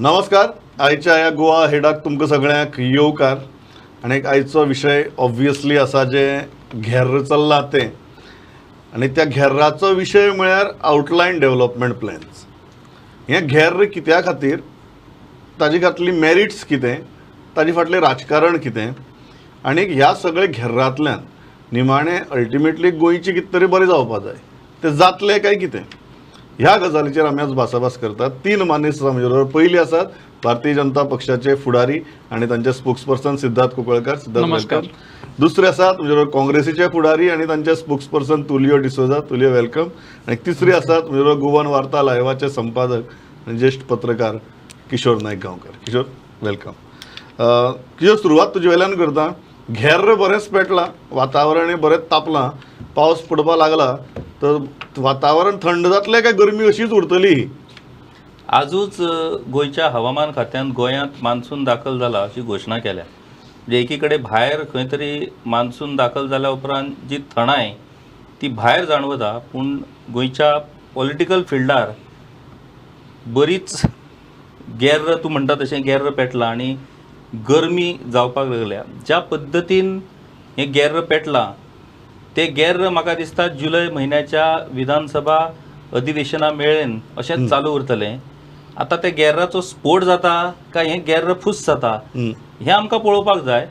नमस्कार. आयच्या ह्या गोवा हेडाक तुमकां सगळ्यांक येवकार. आनी आयचो विशय ऑब्वियसली आसा जे घेर्र चल्लां तें, आनी त्या घेर्राचो विशय म्हळ्यार आउटलायन डेव्हलपमेंट प्लॅन्स. हें घेर्र कित्या खातीर, ताजे फाटली मॅरिट्स कितें, ताजे फाटलें राजकारण कितें, आनी ह्या सगळ्या घेर्रांतल्यान निमाणें अल्टिमेटली गोंयचें कितें तरी बरें जावपा जाय, तें जातलें काय कितें, ह्या गजालीचेर आमी आज भासाभास करतात. तीन मानेस्त आमचे बरोबर. पयली आसात भारतीय जनता पक्षाचे फुडारी आनी तांचे स्पोक्सपर्सन सिद्धार्थ कुंकळकार. सिद्धार्थ, नमस्कार. Welcome. दुसरे आसात तुमचे बरोबर काँग्रेसीचे फुडारी आनी तांचे spokesperson Tulio D'Souza. Tulio, welcome. आनी तिसरे आसात तुमचे बरोबर गोवन वार्ता लायवाचे संपादक आनी ज्येश्ठ पत्रकार किशोर नायक गांवकर. किशोर, welcome. Kishore, सुरवात तुजे वेल्यान करता. घेर्र बरेंच पेटलां, वातावरणय बरेंच तापलां, पावस पडपाक लागला, तर वातावरण थंड जातलें काय गरमी अशीच उरतली? आजूच गोंयच्या हवामान खात्यान गोंयांत मान्सून दाखल जाला अशी घोशणा केल्या. म्हणजे एकीकडे भायर खंय तरी मान्सून दाखल जाल्या उपरांत जी थंडाय ती भायर जाणवता, पूण गोंयच्या पॉलिटिकल फिल्डार बरीच गेर्र, तूं म्हणटा तशें गेर्र पेटलां आनी गरमी जावपाक लागल्या. ज्या पद्दतीन हें गेर्र पेटलां तें गेर्र म्हाका दिसता जुलय म्हयन्याच्या विधानसभा अधिवेशना मेरेन अशेंच चालू उरतलें. आतां त्या गेर्राचो स्फोट जाता काय हें गेर्र फूस जाता हें आमकां पळोवपाक जाय.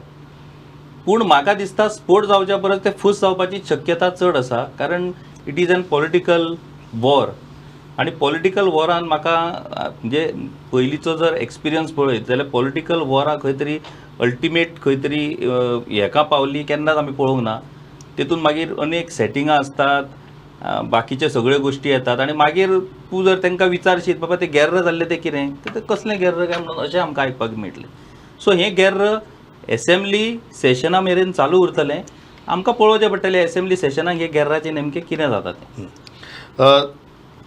पूण म्हाका दिसता स्फोट जावच्या परस तें फूस जावपाची शक्यता चड आसा, कारण it is an political war. आनी पॉलिटिकल वॉरान म्हाका म्हणजे पयलींचो जर एक्सपिरियन्स पळयत जाल्यार पॉलिटिकल वॉरां खंय तरी अल्टिमेट खंय तरी हेका पावली केन्नाच आमी पळोवंक ना. तेतून मागीर अनेक सेटिंगां आसतात, बाकीचे सगळ्यो गोश्टी येतात आनी मागीर तूं जर तांकां विचारशीत, बाबा ते गेर्र जाल्लें तें कितें, तर तें कसलें गेर्र काय म्हणून अशें आमकां आयकपाक मेळटलें. सो हें गेर्र एसेंब्ली सेशना मेरेन चालू उरतलें. आमकां पळोवचें पडटलें एसेंब्ली सेशनाक हे गेर्राचें नेमकें कितें जाता तें.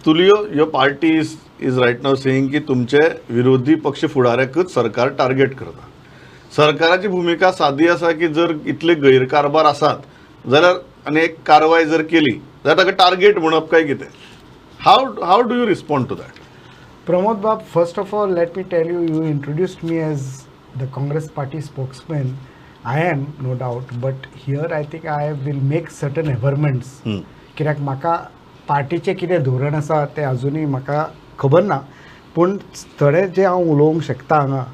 Tulio, your party is right now saying की तुमचे विरोधी पक्ष फुडाऱ्याकच सरकार टार्गेट करता. सरकाराची भुमिका सादी आसा की जर इतले गैरकारभार आसात जाल्यार आनी एक कारवाय जर केली जाल्यार ताका टार्गेट म्हणप काय कितें? How do you respond to that? Pramod Bab, first of all, let me tell you, you introduced me as the Congress party spokesman. I am, no doubt, but here I think I will make certain averments. कित्याक म्हाका पार्टीचें कितें धोरण आसा तें अजुनूय म्हाका खबर ना, पूण थोडें जें हांव उलोवंक शकता हांगा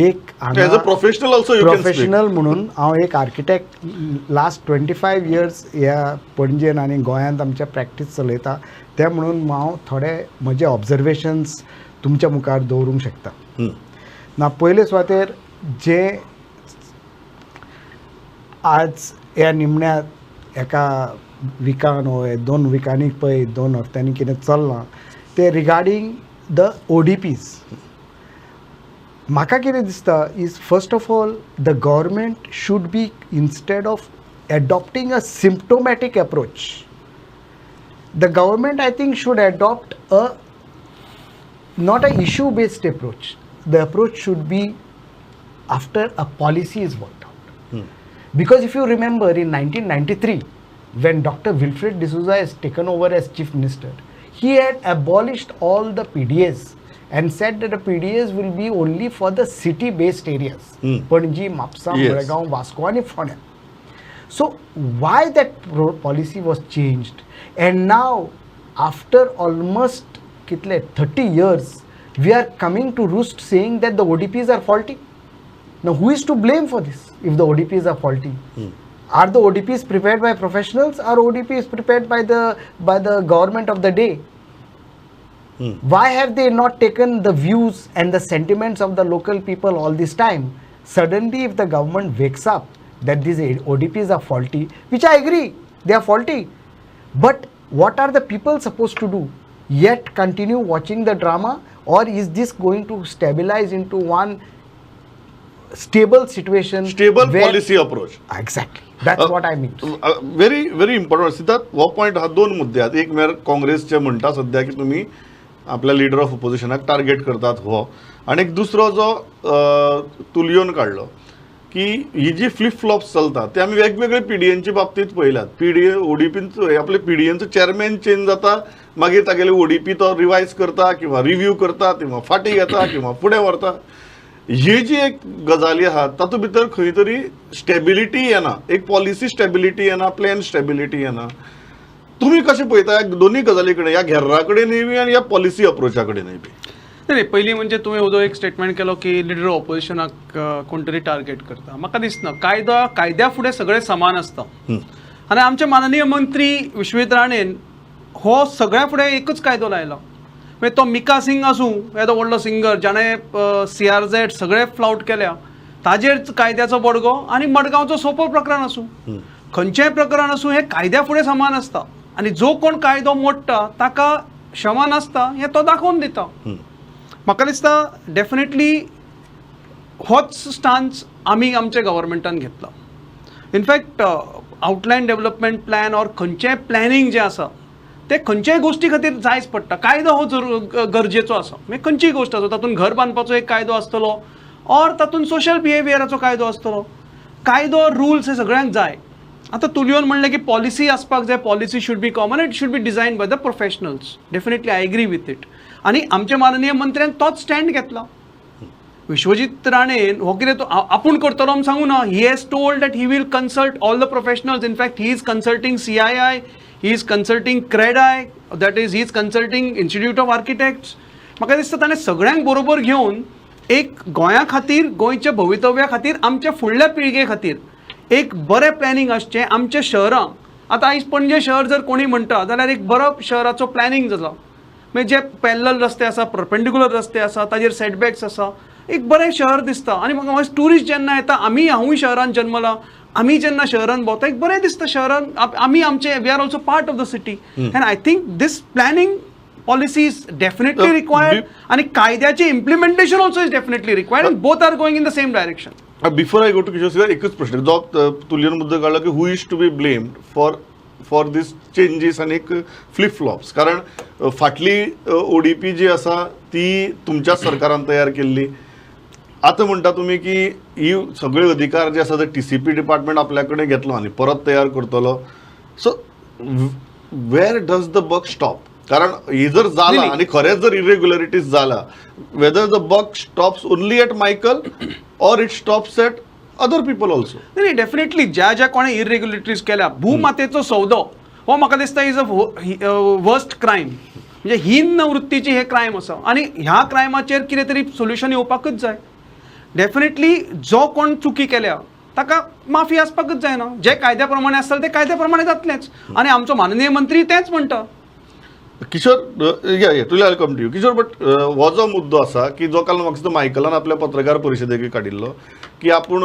एक as a professional also you can speak. Professional म्हणून हांव एक आर्किटेक्ट, लास्ट 25 इयर्स ह्या पणजेन आनी गोंयांत आमच्या प्रॅक्टीस चलयता, तें म्हणून हांव थोडे म्हजे ऑब्जर्वेशन्स तुमच्या मुखार दवरूंक शकता. ना, पयले सुवातेर जे आज ह्या निमण्या एका विकान वो 2 विकांनी पळय 2 हप्त्यांनी कितें चल्लां तें रिगार्डींग the ओडीपीज, म्हाका कितें दिसता is, first of all, the government should be, instead of adopting a symptomatic approach, the government, I think, should adopt a not a issue based approach. The approach should be after a policy is worked out. Because if you remember, in 1993, when Dr. Wilfred D'Souza has taken over as chief minister, he had abolished all the PDAs and said that the PDAs will be only for the city based areas, Panaji, Mapsa, Margao, Vasco and Fonda. So why that policy was changed, and now after almost कितले 30 years we are coming to roost saying that the ODPs are faulty? Now, who is to blame for this if the ODPs are faulty? Are the ODPs prepared by professionals or ODPs prepared by the government of the day? Why have they not taken the views and the sentiments of the local people all this time? Suddenly, if the government wakes up that these ODPs are faulty, which I agree, they are faulty, but what are the people supposed to do? Yet continue watching the drama, or is this going to stabilize into one stable situation? Stable policy approach. Exactly. That's what I mean. Very very important, Siddharth. हो point हा, दोन मुद्दे आहात. एक म्हळ्यार काँग्रेसचे म्हणटा सद्या की तुमी आपल्या लिडर ऑफ ओपोजिशनाक टार्गेट करतात हो, आनी एक दुसरो जो तुलियोन काडलो की की ही जी फ्लिप फ्लॉप्स चलता ते आमी वेगवेगळे पीडीएनच्या बाबतीत पळयल्यात. पीडीए ओडीपीन आपले पीडीएनचो चेअरमॅन चेंज जाता, मागीर तागेले ओडीपी तो रिवायज करता किंवा रिव्यू करता किंवा फाटीं घेता किंवा फुडें व्हरता. ही जी एक गजाली आहात तातूंत भितर खंय तरी स्टेबिलिटी येना, एक पॉलिसी स्टेबिलिटी येना, प्लॅन स्टेबिलिटी येना. तुमी कशें पळयता ह्या दोनूय गजाली कडेन, ह्या घेर्रा कडेनूय बी आनी ह्या पॉलिसी अप्रोचा कडेनूय बी? नाही नाही, पयलीं म्हणजे तुवें जो एक स्टेटमेंट केलो की लिडर ऑपोजिशनाक कोण तरी टार्गेट करता, म्हाका दिसना. कायदो कायद्या फुडें सगळे समान आसता आनी आमचे माननीय मंत्री विश्वजीत राणेन हो सगळ्या फुडें एकूच कायदो लायलो. मागीर तो मिका सिंग आसूं, येदो व्हडलो सिंगर जाणें सीआरझेड सगळे फ्लावट केल्या ताजेर कायद्याचो बडगो, आनी मडगांवचो सोपो प्रकरण आसूं, खंयचेंय प्रकरण आसूं, हें कायद्या फुडें समान आसता आनी जो कोण कायदो मोडटा ताका क्षमा नासता हें तो दाखोवन दिता. म्हाका दिसता डेफिनेटली होच स्टान्स आमी आमच्या गव्हर्मेंटान घेतला. In fact outline development plan or खंयचेंय प्लॅनिंग जें आसा तें खंयच्याय गोश्टी खातीर जायच पडटा. कायदो हो जरूर गरजेचो आसा. मागीर खंयचीय गोश्ट आसूं, तातूंत घर बांदपाचो एक कायदो आसतलो ऑर तातूंत सोशल बिहेवियराचो कायदो आसतलो. कायदो रुल्स हे सगळ्यांक जाय. आतां तुलियोन म्हणलें की पॉलिसी आसपाक जाय, policy should be common, it should be design by the professionals. Definitely I agree with it. आनी आमच्या माननीय मंत्र्यान तोच स्टँड घेतला. विश्वजीत राणेन हो कितें तो आपूण करतलो म्हूण सांगू ना. He has told that he will consult all the professionals. In fact he is consulting CII, he is consulting CREDAI, that is he is consulting Institute of Architects. म्हाका दिसता ताणें सगळ्यांक बरोबर घेवन एक गोंया खातीर, गोंयच्या भवितव्या खातीर, आमच्या फुडल्या पिळगे खातीर एक बरें प्लॅनिंग आसचें आमच्या शहरांक. आतां आयज पणजे शहर जर कोणी म्हणटा जाल्यार एक बरो शहराचो प्लॅनिंग जाला. मागीर जे पॅरलल रस्ते आसा, परपेंडिकुलर रस्ते आसा, ताजेर सेटबॅक्स आसा, एक बरें शहर दिसता. आनी म्हाका मागीर ट्युरिस्ट जेन्ना येता, आमी हांवूय शहरान जन्मला, आमी जेन्ना शहरान भोंवता एक बरें दिसता शहरान. आमी आमचे we are also part of the city and I think this planning policy is definitely required आनी कायद्याचे implementation also is definitely required and both are going in the same direction. Before I go to Kishore sir, एकच प्रश्न जो तुलियन मुद्दो काडलो की who is to be blamed for these changes आनी एक फ्लिप फ्लॉप्स, कारण फाटली ओडीपी जी आसा ती तुमच्याच सरकारान तयार केल्ली. आतां म्हणटा तुमी की ही सगळे अधिकार जे आसा ते टीसीपी डिपार्टमेंट आपल्या कडेन घेतलो आनी परत तयार करतलो. So where does the buck stop? कारण ही जर जाला आनी खरेंच जर इरेग्युलरिटीज जाला, whether the buck stops only at Michael or it stops at other people also? नाही नाही, डेफिनेटली ज्या ज्या कोणें इरेग्युलरिटीज केल्या, भूमातेचो सौदो हो म्हाका दिसता is a worst crime, म्हणजे हीन वृत्तीची हे क्रायम आसा आनी ह्या क्रायमाचेर कितें तरी सोल्युशन येवपाकूच जाय. डेफिनेटली जो कोण चुकी केल्या ताका माफी आसपाकूच जायना. जे कायद्या प्रमाणे आसतलें ते कायद्या प्रमाणे जातलेंच आनी आमचो माननीय मंत्री तेंच म्हणटा. किशोर, या तुला I come to you Kishore, but हो जो मुद्दो आसा की जो काल म्हाका दिसता मायकलान आपल्या पत्रकार परिशदेक काडिल्लो की आपूण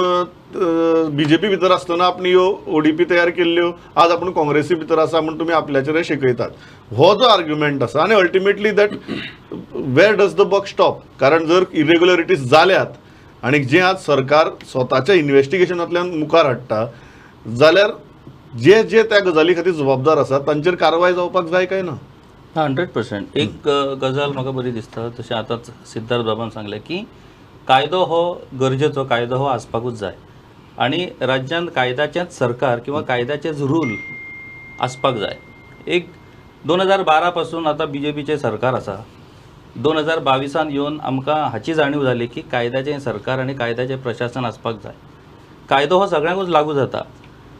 बीजेपी भितर आसतना आपणे ह्यो ओडीपी तयार केल्ल्यो, आज आपूण काँग्रेसी भितर आसा म्हूण तुमी आपल्याचेरय शिकयतात, हो जो आर्ग्युमेंट आसा आनी ultimately that where does the buck stop? कारण जर इरेग्युलरिटीज जाल्यात आनी जें आज सरकार स्वताच्या इन्वेस्टिगेशनांतल्यान मुखार हाडटा जाल्यार जे जे त्या गजाली खातीर जबाबदार आसात तांचेर कारवाय जावपाक जाय काय ना? 100%. एक गजाल म्हाका बरी दिसता, तशें आतांच सिद्धार्थ बाबान सांगलें की कायदो हो गरजेचो, कायदो हो आसपाकूच जाय आनी राज्यांत कायद्याचेंच सरकार किंवा कायद्याचेच रूल आसपाक जाय. एक 2012 पासून आतां बीजेपीचें सरकार आसा. 2022 येवन आमकां हाची जाणीव जाली की कायद्याचें सरकार आनी कायद्याचें प्रशासन आसपाक जाय. कायदो हो सगळ्यांकूच लागू जाता.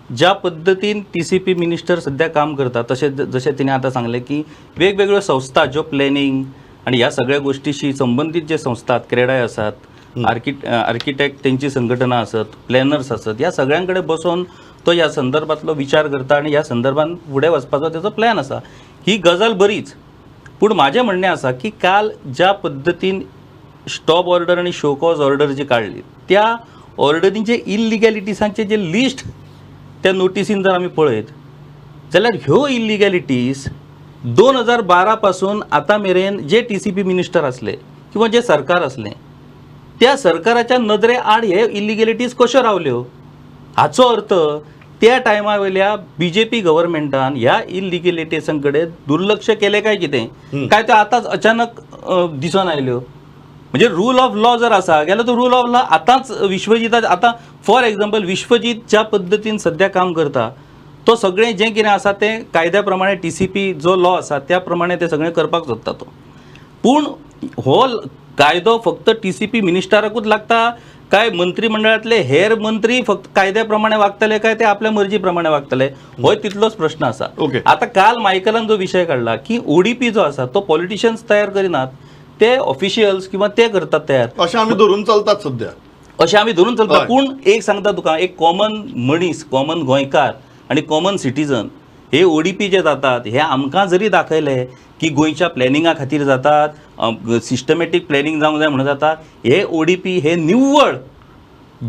ज्या पद्दतीन टीसीपी मिनिस्टर सद्या काम करता, तशें जशें तिणें आतां सांगलें की वेगवेगळ्यो संस्था ज्यो प्लॅनिंग आनी ह्या सगळ्या गोश्टीशी संबंदीत जे संस्था आसात, क्रेडाय आसात, आर्किटेक्ट तेंची संघटना आसत, प्लॅनर्स आसत, ह्या सगळ्यां कडेन बसोन तो ह्या संदर्भांतलो विचार करता आनी ह्या संदर्भान फुडें वचपाचो तेचो प्लॅन आसा. ही गजाल बरीच, पूण म्हाजें म्हणणें आसा की काल ज्या पद्दतीन स्टॉप ऑर्डर आनी शो कॉज ऑर्डर जी काडली त्या ऑर्डरींचे इल्लिगॅलिटीजांचें जें लिस्ट त्या नोटिसीन जर आमी पळयत जाल्यार ह्यो इल्लिगॅलिटीज 2012 पासून आतां मेरेन जे टीसीपी मिनिस्टर आसले किंवा जे सरकार आसलें त्या सरकाराच्या नदरे आड हे इल्लिगॅलिटीज कश्यो रावल्यो? हाचो अर्थ त्या टायमा वयल्या बीजेपी गव्हर्मेंटान ह्या इल्लिगॅलिटीजां कडेन दुर्लक्ष केलें काय कितें, काय ते आतांच अचानक दिसून आयल्यो? म्हणजे रूल ऑफ लॉ जर आसा जाल्यार तो रूल ऑफ लॉ आतांच विश्वजीता आतां फॉर एग्जाम्पल विश्वजीत ज्या पद्दतीन सद्या काम करता तो सगळें जें कितें आसा तें कायद्या प्रमाणे टीसीपी जो लॉ आसा त्या प्रमाणे तें सगळें करपाक सोदता तो. पूण हो कायदो फक्त टीसीपी मिनिस्टराकूच लागता काय मंत्रीमंडळातले हेर मंत्री फक्त कायद्या प्रमाणे वागतले काय ते आपल्या मर्जी प्रमाणे वागतले होय तितलोच प्रश्न आसा. आतां काल मायकलान जो विशय काडला की ओडीपी जो आसा तो पॉलिटिशियन्स तयार करिनात, ते ऑफिशियल्स किंवा ते करतात तयार, अशें आमी धरून चलतात सध्या, अशें आमी धरून चलतात. पूण एक सांगता तुका, एक कॉमन मनीस, कॉमन गोंयकार आनी कॉमन सिटीजन हे ओडीपी जे जातात हे आमकां जरी दाखयले की गोंयच्या प्लॅनिंगा खातीर जातात, सिस्टमॅटीक प्लॅनिंग जावंक जाय म्हणून जाता, हे ओडीपी हे निव्वळ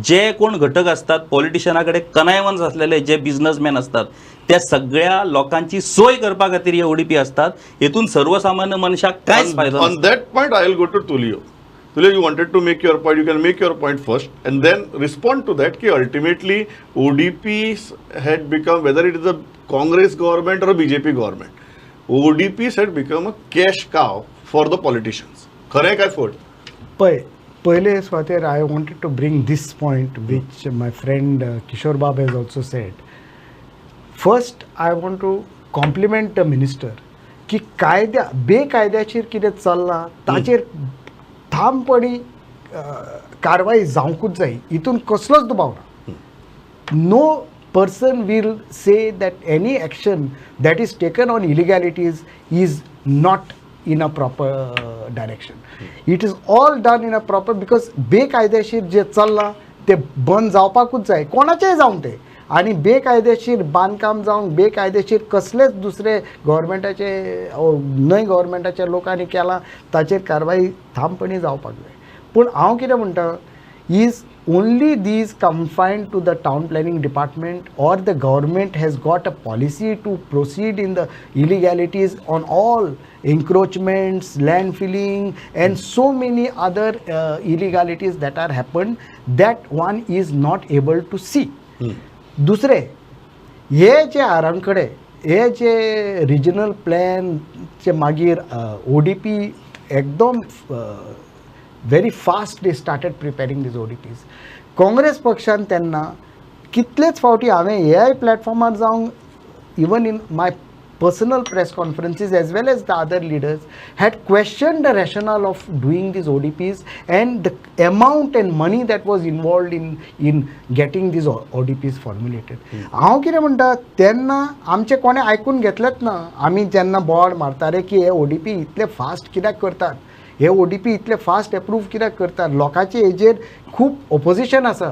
जे कोण घटक असतात पॉलिटिशियना कडेन कनायवन्स असलेले जे बिझनसमॅन असतात त्या सगळ्या लोकांची सोय करपा खातीर हे ओडीपी असतात. हेतून सर्वसामान्य मनशाक कांयच फायदो. On that point I will go to Tulio. Tulio, you wanted to make your point, you can make your point first and then respond to that की ultimately ODPs had become, whether it is a Congress government or BJP government, ODPs had become a cash cow for the politicians. खरें काय फट? पळय, पयले सुवातेर I wanted to bring this point which my friend Kishore Bab has also said. First I want to compliment the minister की कायद्या बेकायद्याचेर कितें चल्लां ताचेर ठामपणी कारवाय जावंकूच जाय, हितून कसलोच दुबाव ना. No person will say that any action that is taken on illegalities is not in a proper direction. It is all done in a proper, because बेकायदेशीर जे चल्लां ते बंद जावपाकूच जाय, कोणाचेय जावं तें. आनी बेकायदेशीर बांदकाम जावं, बेकायदेशीर कसलेच दुसरे गव्हर्मेंटाचे न्हय गव्हर्मेंटाच्या लोकांनी केलां ताचेर कारवाय ठामपणी जावपाक जाय. पूण हांव कितें म्हणटा, is only these confined to the town planning department or the government has got a policy to proceed in the illegalities on all encroachments, land filling and so many other illegalities that are happened that one is not able to see. दुसरे हे जे आरांखडे, हे जे regional प्लॅनचे मागीर ODP एकदम very fast they started preparing these ODPs. Congress पक्षान तेन्ना कितलेच फावटी हांवें ह्याय प्लॅटफॉर्मार जावं, even in my personal press conferences as well as the other leaders had questioned the rationale of doing these ODPs and the amount and money that was involved in getting these ODPs formulated. हांव कितें म्हणटा, तेन्ना आमचें कोणें आयकून घेतलेंच ना. आमी जेन्ना बोवाळ मारताले की हे ओडीपी इतले फास्ट कित्याक करतात, हे ओडीपी इतले फास्ट एप्रूव कित्याक करतात, लोकांचे हेजेर खूब ओपोजिशन आसा,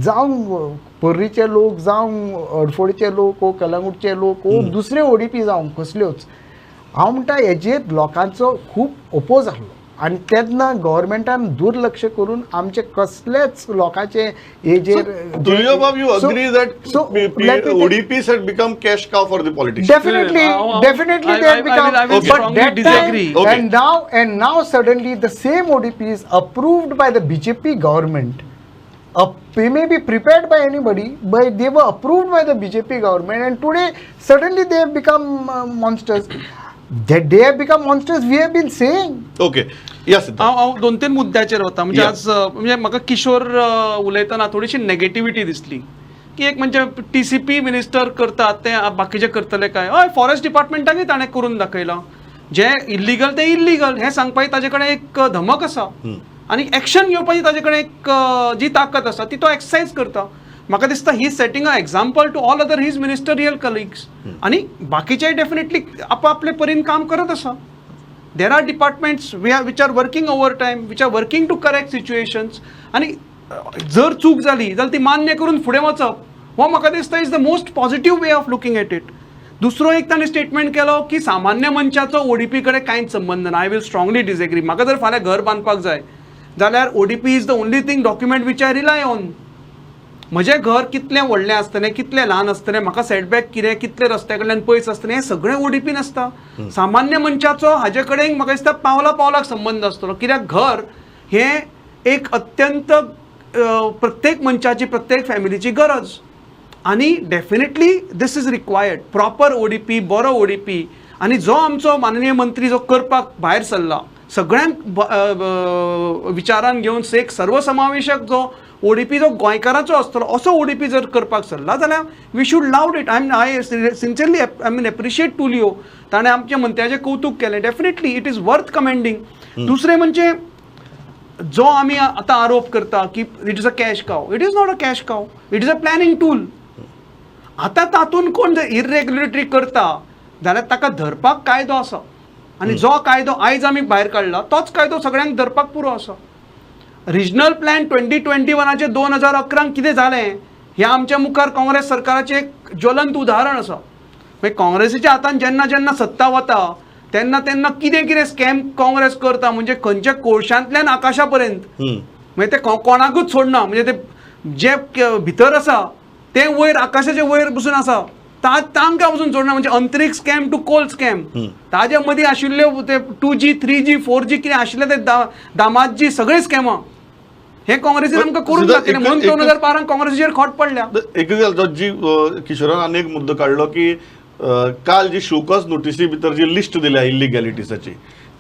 जावं पर्रीचे लोक, जावं अडफोडचे लोक, वो कलंगूटचे लोक, वो दुसरे ओडीपी जावं कसल्योच, हांव म्हणटा हेजेर लोकांचो खूब ओपोज आहलो. आनी तेन्ना गव्हर्मेंटान दुर्लक्ष करून आमचे कसलेच लोकांचे हेजेर. Tulio Bab, you agree that ODPs had become cash cow for the politicians? Definitely, definitely they have become. I will but that disagree. Time, okay. And now suddenly the same ODPs approved by the BJP government, they may be prepared by anybody, but they were approved by the BJP government, and today suddenly they have become monsters. That they have become monsters, we have been saying. Okay. Yes. हांव दोन तीन मुद्द्याचेर वता. म्हणजे आज म्हणजे म्हाका किशोर उलयतना थोडीशी नेगेटिविटी दिसली की एक म्हणजे टीसीपी मिनिस्टर करतात ते बाकीचे करतले काय, हय फॉरेस्ट डिपार्टमेंटानूय ताणें करून दाखयलां, जे इल्लिगल ते इल्लिगल हें सांगपाची ताजे कडेन एक धमक आसा आनी एक्शन घेवपाची ताजे कडेन एक जी ताकद आसा ती तो एक्सरसायज करता. म्हाका दिसता he setting a example to all other his ministerial colleagues आनी बाकीचे डेफिनेटली आपआपले परीन काम करत आसा. There are departments which are working over time, which are working to correct situations, आनी जर चूक जाली जाल्यार ती मान्य करून फुडें वचप हो म्हाका दिसता is the most positive way of looking at it. दुसरो एक ताणें स्टेटमेंट केलो की सामान्य मनशाचो ओडीपी कडेन कांयच संबंद ना. I will strongly disagree. म्हाका जर फाल्यां घर बांदपाक जाय जाल्यार ODP is the only thing document which I rely on. म्हजें घर कितलें व्हडलें आसतलें, कितलें ल्हान आसतलें, म्हाका सेटबॅक कितें, कितले रस्त्या कडल्यान पयस आसतलें, हें सगळें ओडीपीन आसता. सामान्य मनशाचो हाजे कडेन म्हाका दिसता पावला पावलाक संबंद आसतलो, कित्याक घर हें एक अत्यंत प्रत्येक मनशाची, प्रत्येक फॅमिलीची गरज आनी definitely this is required proper ODP, बरो ओडीपी. आनी जो आमचो माननीय मंत्री जो करपाक भायर सरला सगळ्यांक विचारान घेवन एक सर्वसमावेशक जो ओडीपी जो गोंयकाराचो आसतलो असो ओडीपी जर करपाक सरला जाल्यार we should laud it. I sincerely, I mean, appreciate Tulio. ताणें आमच्या मंत्र्याचें कौतूक केलें. Definitely it is worth commending. दुसरें म्हणजे जो आमी आतां आरोप करता की it is a cash cow, it is not a cash cow, it is a planning tool. आतां तातूंत कोण जर इरेग्युलेटरी करता जाल्यार ताका धरपाक कायदो आसा आनी जो कायदो आयज आमी भायर काडला तोच कायदो सगळ्यांक धरपाक पुरो आसा. रिजनल प्लॅन 2021 2011 कितें जालें हें आमच्या मुखार काँग्रेस सरकाराचें एक ज्वलंत उदाहरण आसा. मागीर काँग्रेसीच्या हातान जेन्ना जेन्ना सत्ता वता तेन्ना तेन्ना कितें कितें स्कॅम काँग्रेस करता, म्हणजे खंयच्या कोळशांतल्यान आकाशा पर्यंत, मागीर ते कोणाकूच सोडना, म्हणजे ते जे भितर आसा ते वयर आकाशाचे वयर बसून आसा तांकां पसून सोडना. म्हणजे अंतरिक्ष स्कॅम टू कोल स्कॅम, ताजे मदीं आशिल्ल्यो ते 2G 3G 4G कितें आशिल्ले ते दामाजी सगळे स्कॅमां हे काँग्रेसीन आमकां करून दाखयलें. म्हणून 2012 काँग्रेसीचेर खोट पडल्या. एक गजाल जी किशोरान आनी एक मुद्दो काडलो की काल जी शोकॉज नोटीसी भितर जी लिस्ट दिल्या इल्लिगॅलिटीजाची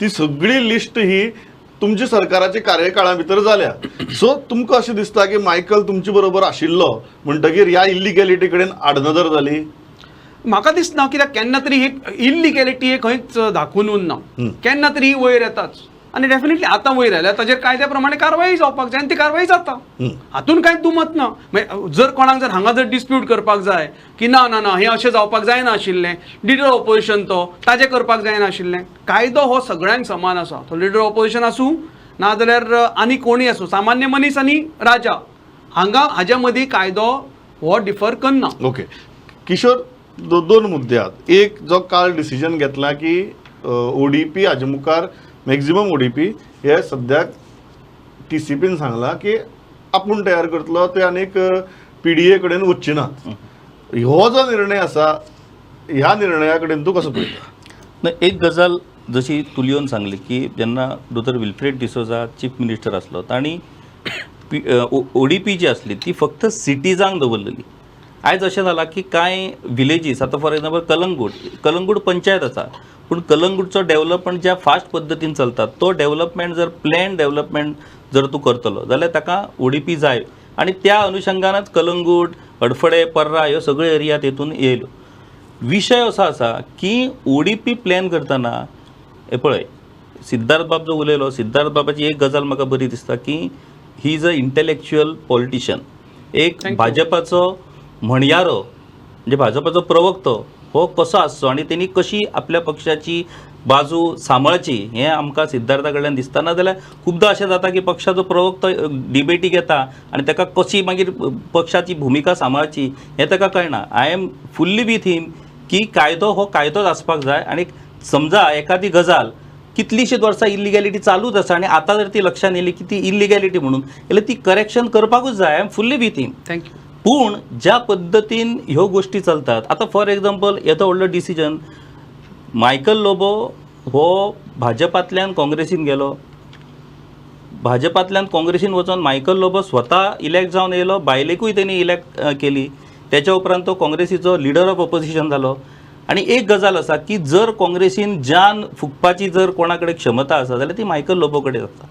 ती सगळी लिस्ट ही तुमच्या सरकाराच्या कार्यकाळा भितर जाल्या. सो तुमकां अशें दिसता की मायकल तुमचे बरोबर आशिल्लो म्हणटगीर ह्या इल्लिगॅलिटी कडेन आडनदर जाली? म्हाका दिसना, कित्याक केन्ना तरी ही इल्लिगॅलिटी हे खंयच दाखोवन उरना, केन्ना तरी ही वयर येताच आनी डेफिनेटली आतां वयर आयल्या ताजेर कायद्या प्रमाणे कारवाई जावपाक जाय आनी ती कारवाई जाता, हातून कांय दुमत ना. मागीर जर कोणाक जर हांगा जर डिस्प्यूट करपाक जाय की ना ना ना हें अशें जावपाक जायनाशिल्लें, लिडर ऑपोजिशन तो ताजें करपाक जायनाशिल्लें, कायदो हो सगळ्यांक समान आसा, तो लिडर ऑपोजिशन आसूं ना जाल्यार आनी कोणूय आसूं, सामान्य मनीस आनी राजा, हांगा हाज्या मदीं कायदो हो डिफर करना. ओके किशोर, दोन मुद्दे आहात. एक जो काल डिसिजन घेतला की ओडीपी हाजे मुखार मॅक्झिमम ओडीपी हे सद्याक टीसीपीन सांगला की आपूण तयार करतलो, ते आनीक पीडीए कडेन वचचे नात. हो जो निर्णय आसा ह्या निर्णया कडेन तूं कसो पळयता? ना, एक गजाल जशी तुलियोन सांगली की जेन्ना दोतोर विल्फ्रेड डिसोजा चीफ मिनिस्टर आसलो तांणी ओडीपी जी आसली ती फक्त सिटीजांक दवरलेली. आयज अशें जालां की कांय विलेजीस आतां फॉर एग्जाम्पल कलंगूट, कलंगूट पंचायत आसा पूण कलंगूटचो डेवलपमेंट ज्या फास्ट पद्दतीन चलता तो डेवलपमेंट जर प्लॅन डेवलपमेंट जर तूं करतलो जाल्यार ताका ओडीपी जाय आनी त्या अनुशंगानच कलंगूट, हडफडे, पर्रा ह्यो सगळ्यो एरिया तेतून येयल्यो. विशय असो आसा की ओडीपी प्लॅन करतना हे पळय सिद्धार्थ बाब जो उलयलो, सिद्धार्थ बाबाची एक गजाल म्हाका बरी दिसता की he is a intellectual politician. एक भाजपाचो म्हणयारो म्हणजे भाजपाचो प्रवक्तो हो कसो आसचो आनी तेणी कशी आपल्या पक्षाची बाजू सांबाळची हें आमकां सिद्धार्था कडल्यान दिसता. ना जाल्यार खुबदां अशें जाता की पक्षाचो प्रवक्तो डिबेटीक येता आनी ताका कशी मागीर पक्षाची भुमिका सांबाळची हें ताका कळना. I am fully with him की कायदो हो कायदोच आसपाक जाय आनी समजा एखादी गजाल कितलीशींच वर्सां इल्लिगॅलिटी चालूच आसा आनी आतां जर ती लक्षांत येयली की ती इल्लिगॅलिटी म्हणून जाल्यार ती करेक्शन करपाकूच जाय. I am fully with him. Thank you. पूण ज्या पद्दतीन ह्यो गोश्टी चलतात आतां फॉर एग्जाम्पल येदो व्हडलो डिसिजन मायकल लोबो हो भाजपांतल्यान काँग्रेसीन गेलो, भाजपांतल्यान काँग्रेसीन वचोन मायकल लोबो स्वता इलेक्ट जावन येयलो, बायलेकूय तेणी इलेक्ट केली, तेच्या उपरांत तो काँग्रेसीचो लिडर ऑफ ऑपोजिशन जालो. आनी एक गजाल आसा की जर काँग्रेसीन जान फुकपाची जर कोणा कडेन क्षमता आसा जाल्यार ती मायकल लोबो कडेन आसा.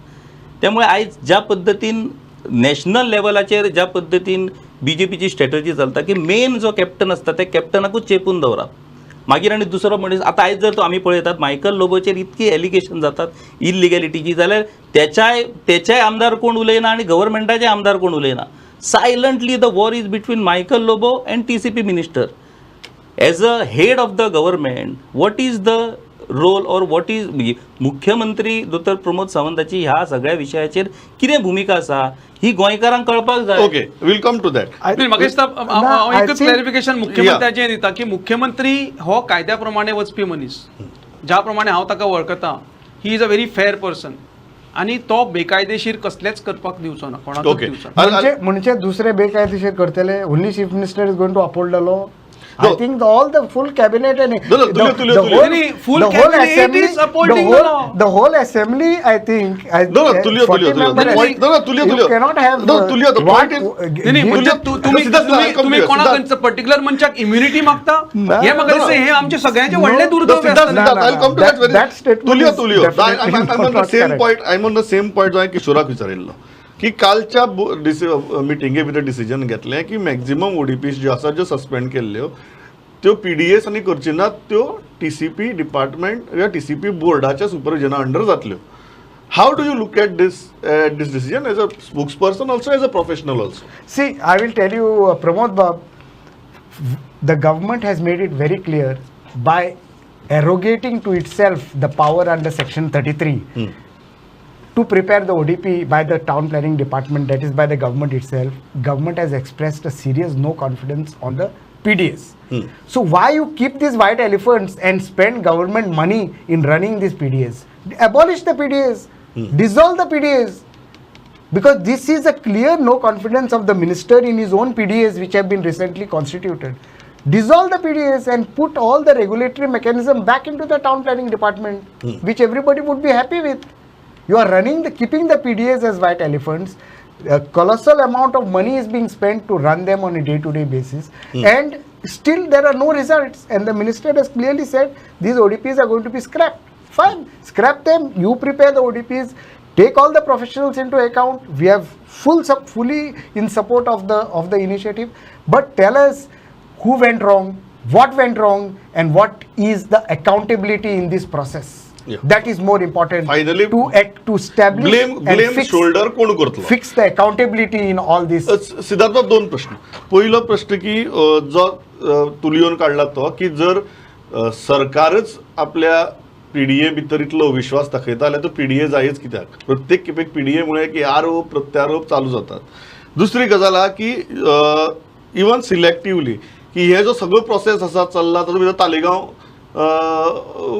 त्यामुळे आयज ज्या पद्दतीन नॅशनल लेवलाचेर ज्या पद्दतीन बीजेपीची स्ट्रॅटजी चलता की मेन जो कॅप्टन आसता त्या कॅप्टनाकूच चेपून दवरप, मागीर आनी दुसरो मनीस. आतां आयज जर तो आमी पळयतात मायकल लोबोचेर इतकी एलिगेशन जातात इल्लिगॅलिटीची जाल्यार तेच्याय आमदार कोण उलयना आनी गव्हर्मेंटाचे आमदार कोण उलयना. Silently the war is between Michael Lobo and TCP minister. As a head of the government what is the role or what is मुख्यमंत्री दोतोर प्रमोद सावंताची ह्या सगळ्या विशयाचेर कितें भुमिका आसा ही गोंयकारांक कळपाक जाय. Okay, we'll come to that. म्हाका दिसता हांव एकच क्लॅरिफिकेशन मुख्यमंत्र्याचें दिता की मुख्यमंत्री हो कायद्या प्रमाणे वचपी मनीस, ज्या प्रमाणे हांव ताका वळखता, he is a very fair person आनी तो बेकायदेशीर कसलेच करपाक दिवचो ना, कोणाकूच दिवचो ना. म्हणजे दुसरे बेकायदेशीर करतले, only chief minister is going to uphold the law. I think all the full cabinet and No, no, the whole, full the whole cabinet assembly, is upholding the the law. The whole assembly, I think. No, no, Tulio, 40 Tulio, Tulio. member The point, no, no, Tulio, you Tulio. cannot have. No, Tulio, the point is. नाही नाही, म्हणजे तुम्ही तुम्ही तुम्ही कोणा particular मनशाक immunity मागता हे म्हाका दिसता हे आमचे सगळ्यांचे व्हडले दुर्दैव. Tulio, Tulio, I'm on the same point. I'm on the same point जो हांवें किशोराक विचारिल्लो की कालच्या मिटिंगे भितर डिसिजन घेतलें की मॅक्झिमम ओडीपीस ज्यो आसा ज्यो सस्पेंड केल्ल्यो त्यो पीडीएस आनी करची ना, त्यो टीसीपी डिपार्टमेंट या टीसीपी बोर्डाच्या सुपरविजना अंडर जातल्यो. How do you look at this this decision as a spokesperson also, as a professional also? See, I will tell you, Pramod Bab, the government has made it very clear by arrogating to itself the power under section 33 to prepare the ODP by the town planning department, that is by the government itself. Government has expressed a serious no confidence on the PDS. So why you keep these white elephants and spend government money in running these PDS? Abolish the PDS, dissolve the PDS. Because this is a clear no confidence of the minister in his own PDAs which have been recently constituted. Dissolve the PDAs and put all the regulatory mechanism back into the town planning department, which everybody would be happy with. You are running the, keeping the PDAs as white elephants. A colossal amount of money is being spent to run them on a day-to-day basis, and still there are no results. And the minister has clearly said these ODPs are going to be scrapped. Fine, scrap them. You prepare the ODPs. Take all the professionals into account. We have fully in support of the initiative. But tell us who went wrong, what went wrong, and what is the accountability in this process. Yeah. That is more important. Finally, to act, to establish blame and fix, shoulder कोण करतलो, fix the accountability in all this. Siddharth बाब, दोन प्रश्न. पहिलो प्रश्न की जो तुलियोन काडला तो की जर सरकारच आपल्या पीडीए भितर इतलो अविश्वास दाखयता जाल्यार तो पीडीए जायच कित्याक? प्रत्येक खेपेक पीडीए मुळे की आरोप प्रत्यारोप चालू जातात. दुसरी गजाल आहा की इवन सिलेक्टिवली की हे जो सगळो प्रोसेस आसा चल्ला तातूंत भितर तालिगांव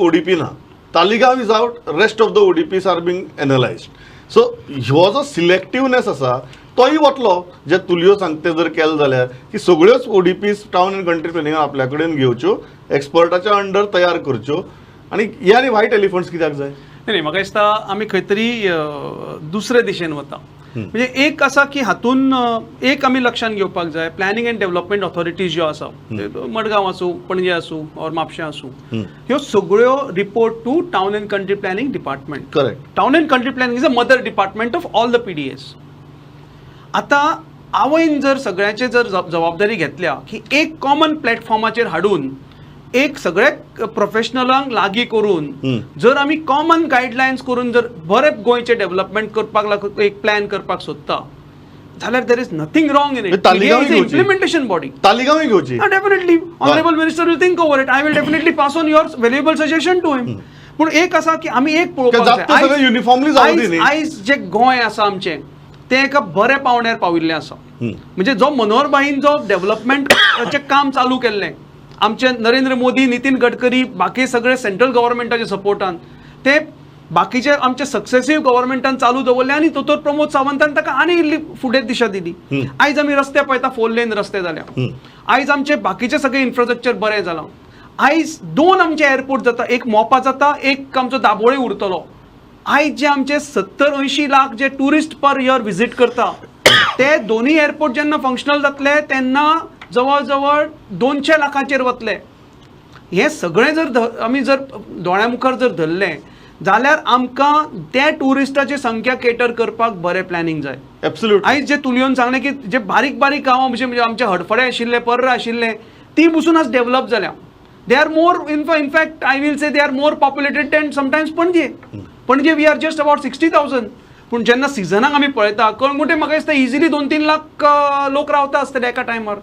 ओडीपी ना, Taleigao is out, rest of the ODPs are being analysed. So हो जो सिलेक्टिवनेस आसा तोय वतलो जे तुलियो सांगते जर केलें जाल्यार की सगळ्योच ओडीपीज टावन एंड कंट्री प्लॅनिंगान आपल्या कडेन घेवच्यो, एक्सपर्टाच्या अंडर तयार करच्यो. आनी हे आनी व्हायट एलिफंट्स कित्याक जाय? नाही, म्हाका दिसता आमी खंय तरी दुसरे दिशेन वता. म्हणजे एक आसा की हातून एक आमी लक्षांत घेवपाक जाय, प्लॅनिंग अँड डेव्हलपमेंट ऑथॉरिटीज ज्यो आसा, मडगांव आसूं, पणजे आसूं ऑर म्हापशें आसूं, ह्यो सगळ्यो report to town and country planning department. Correct. Town and country planning is a mother department of all the PDAs. आतां आवयन जर सगळ्यांचे जर जबाबदारी घेतल्या की एक कॉमन प्लॅटफॉर्माचेर हाडून एक सगळ्या प्रोफेशनलांक लागीं करून जर आमी कॉमन गायडलायन्स करून जर बरें गोंयचें डेव्हलपमेंट करपाक एक प्लॅन करपाक सोदता जाल्यार there is nothing wrong in it. Implementation body तालिगांवूय घेवची. Definitely honourable minister will think over it. I will definitely pass on your valuable suggestion to him. पूण एक आसा की आमी एक पळोवपाक जाय, युनिफॉर्मली जाय. आयज जे गोंय आसा आमचें तें एका बऱ्या पावंड्यार पाविल्लें आसा. म्हणजे जो मनोहरभाईन जो डेव्हलपमेंटाचें काम चालू केल्लें, आमचे नरेंद्र मोदी, नितीन गडकरी, बाकी सगळे सेंट्रल गव्हर्मेंटाच्या सपोर्टान ते बाकीचे आमचे सक्सेसीव गव्हर्मेंटान चालू दवरले आनी दोतोर प्रमोद सावंतान ताका आनी इल्ली फुडें दिशा दिली. आयज आमी रस्ते पळयता, 4 लेन रस्ते जाल्या. आयज आमचे बाकीचे सगळे इन्फ्रास्ट्रक्चर बरें जालां. आयज 2 आमचे एअरपोर्ट जाता, एक मोपा जाता, एक आमचो दाबोळे उरतलो. आयज जे आमचे 70-80 लाख जे ट्युरिस्ट पर इयर विजीट करता ते दोन्ही एअरपोर्ट जेन्ना फंक्शनल जातले तेन्ना जवळ जवळ 200 लाखांचेर वतले. हें सगळें जर आमी जर दोळ्या मुखार जर धरलें जाल्यार आमकां त्या ट्युरिस्टाची संख्या केटर करपाक बरें प्लॅनिंग जाय. एब्सोल्युटली. आयज जे तुलियोन सांगलें की जे बारीक बारीक गांवां म्हणजे आमचे हडफडें आशिल्ले, पर्रा आशिल्ले, ती बसून आज डेव्हलप जाल्या. They are more, in fact I will say they are more populated than sometimes Panaji. Panaji we are just about 60,000. पूण जेन्ना सिजनाक आमी पळयता कळंगुटे म्हाका दिसता इजिली 2-3 लाख लोक रावता आसतले एका टायमार.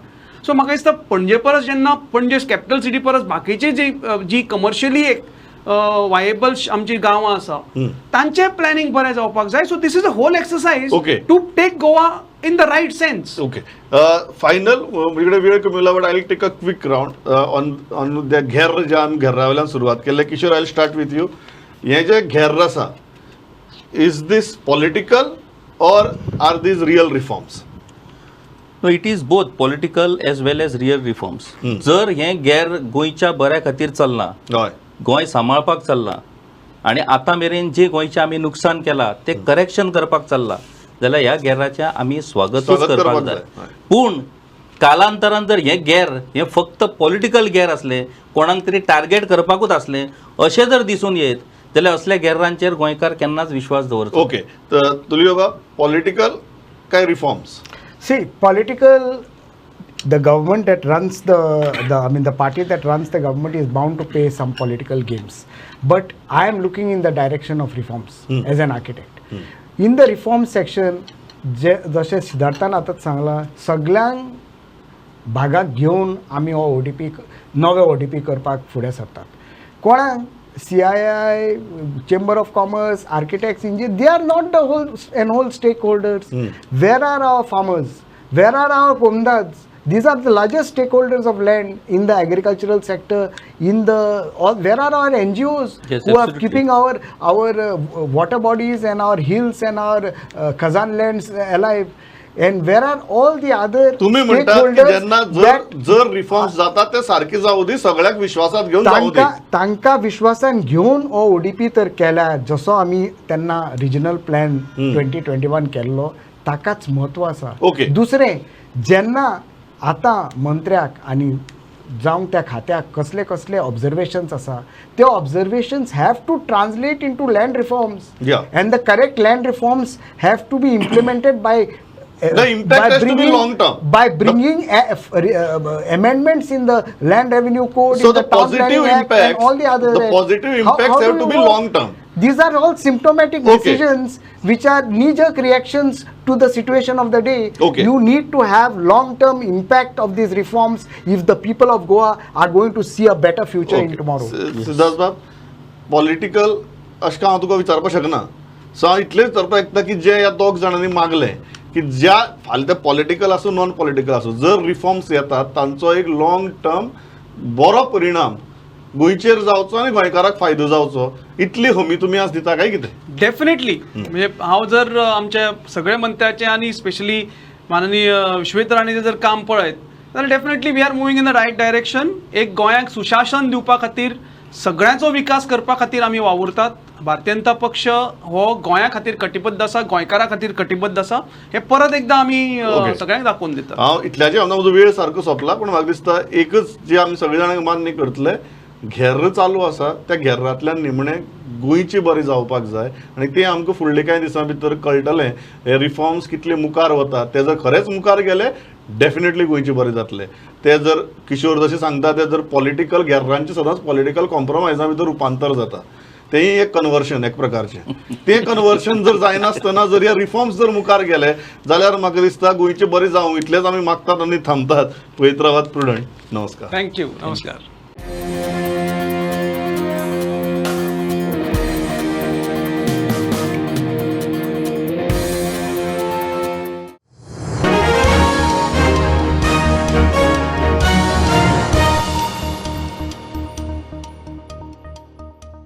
सो म्हाका दिसता पणजे परस जेन्ना पणजे कॅपिटल सिटी परस बाकीचे जी जी कमर्शियली एक वायेबल आमची गांवां आसा तांचें प्लॅनिंग बरें जावपाक जाय. So this is a whole exercise to take Goa in the right sense. Okay, final इकडे वेळ कमी उरला, but I will take a quick round on the घेर जे आमी घेर्रा वयल्यान सुरवात केल्ले. Kishore, I will start with you. हें जें घेर्र आसा, is this political or are these real reforms? No, it is both political as well as real reforms. जर हें गैर गोंयच्या बऱ्या खातीर चल्लां, हय, गोंय सांबाळपाक चल्लां आनी आतां मेरेन जे गोंयचें आमी नुकसान केलां तें करेक्शन करपाक चल्लां जाल्यार ह्या गेराचें आमी स्वागतूच स्वागत करपाक करपाक जाय. जाय. पूण कालांतरान जर हें गेर हें फक्त पॉलिटिकल गेर आसलें, कोणाक तरी टार्गेट करपाकूच आसलें अशें जर दिसून येत जाल्यार असल्या गेरांचेर गोंयकार केन्नाच विश्वास दवरचो. ओके, तर तुलियो बाब, पॉलिटिकल काय reforms? See, political, the government that runs the I mean the party that runs the government is bound to play some political games. But I am looking in the direction of reforms as an architect. In the reform section, जे जशें सिद्धार्थान आतांच सांगलां, सगळ्यांक भागाक घेवन आमी हो ODP, नवे ODP करपाक फुडें सरतात. कोणाक CII, Chamber of Commerce, architects, engineers, they are not the whole and whole stakeholders. Where are our farmers? Where are our komdads? These are the largest stakeholders of land in the agricultural sector. In the all, where are our NGOs Yes, who are absolutely. keeping our water bodies and our hills and our Khazan lands alive? And where are all the other तुम्ही म्हणतात की stakeholders जेन्ना जर that जर reforms जातात ते सारखे जावं दी, सगळ्याक विश्वासात घेवन जावं दी. तांकां तांकां विश्वासान घेवन हो ओडीपी तर केल्या, जसो आमी तेन्ना रिजनल प्लॅन 2021 केल्लो ताकाच म्हत्व आसा. Okay. दुसरें, जेन्ना आतां मंत्र्याक आनी जावं त्या खात्याक कसले कसले ऑब्जर्वेशन्स आसा, ते observations have to translate into land reforms. And the correct land reforms have to be implemented by The impact has to be long term. By bringing amendments in the Land Revenue Code, So in the the Town positive Planning Act, and impacts- all the other the acts. positive impacts How have do to you be work? long term. These are all symptomatic decisions which are knee-jerk reactions to the situation of the day. Okay. You need to have long-term impact of these reforms if the people of Goa are going to see a better future in tomorrow. Siddharth बाब, political अशें हांव तुका विचारपाक शकना. So हांव इतलेंच विचारपाक शकता की जे ह्या दोग जाणांनी मागलें की ज्या फाल्यां ते पॉलिटिकल आसूं नॉन पॉलिटिकल आसूं, जर रिफॉर्म्स येतात तांचो एक लॉंग टर्म बरो परिणाम गोंयचेर जावचो आनी गोंयकाराक फायदो जावचो, इतली हमी तुमी आज दिता काय कितें? डेफिनेटली. म्हणजे हांव जर आमच्या सगळे मंत्र्याचे आनी स्पेशली माननीय विश्वेत राणेचें जर काम पळयत जाल्यार definitely we are moving in the right direction. एक गोंयांक सुशासन दिवपा खातीर, सगळ्यांचो विकास करपा खातीर आमी वावुरतात. भारतीय जनता पक्ष हो गोंया खातीर कटिबद्ध आसा, गोंयकारा खातीर कटिबद्ध आसा, हें परत एकदां आमी सगळ्यांक दाखोवन दितात. हांव इतल्याचेर हांव म्हजो वेळ सारको सोंपला, पूण म्हाका दिसता एकच जे आमी सगळे जाणांक मान्य करतले, घेर्र चालू आसा त्या घेर्रांतल्यान निमणें गोंयची बरी जावपाक जाय आनी तें आमकां फुडले कांय दिसां भितर कळटलें हे रिफॉर्म्स कितले मुखार वतात. ते जर खरेंच मुखार गेले डेफिनेटली गोंयची बरें जातलें. ते जर किशोर जशें सांगता ते जर पॉलिटिकल घेर्रांचें सदांच पॉलिटिकल कॉम्प्रोमायजा भितर रुपांतर जाता, तेंय एक कन्वर्शन एक प्रकारचें. तें कन्वर्शन जर जायनासतना जर हे रिफॉर्म्स जर मुखार गेले जाल्यार म्हाका दिसता गोंयचें बरें जावं इतलेंच आमी मागतात आनी थांबतात. पळयत रावात प्रुडंट. नमस्कार. Thank you. नमस्कार.